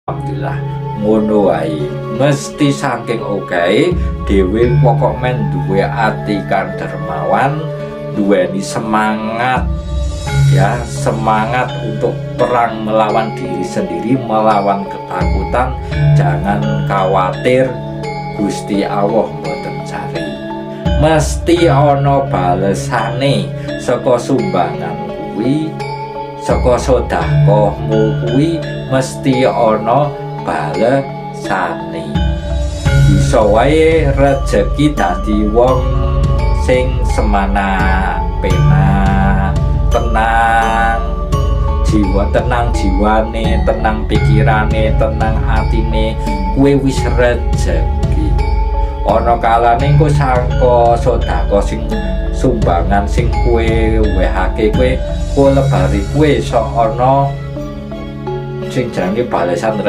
Alhamdulillah, ngono wae mesti saking okehe dhewe. Pokok men duwe ati kang dermawan, duweni semangat ya, semangat untuk perang melawan diri sendiri, melawan ketakutan. Jangan khawatir, Gusti Allah mboten cari, mesti ana balesane saka sumbangan kuwi, saka sedekahmu kuwi mesti ana balesane. Bisa wae rejeki dadi wong sing semana penak, tenang jiwa, tenang jiwane, tenang pikirane, tenang atine, kuwi wis rejeki. Ana kalane engko sangka sedekah sing sumbangan sing kowe wehake kowe, kowe lebari kowe sok ana sing jenenge balesan.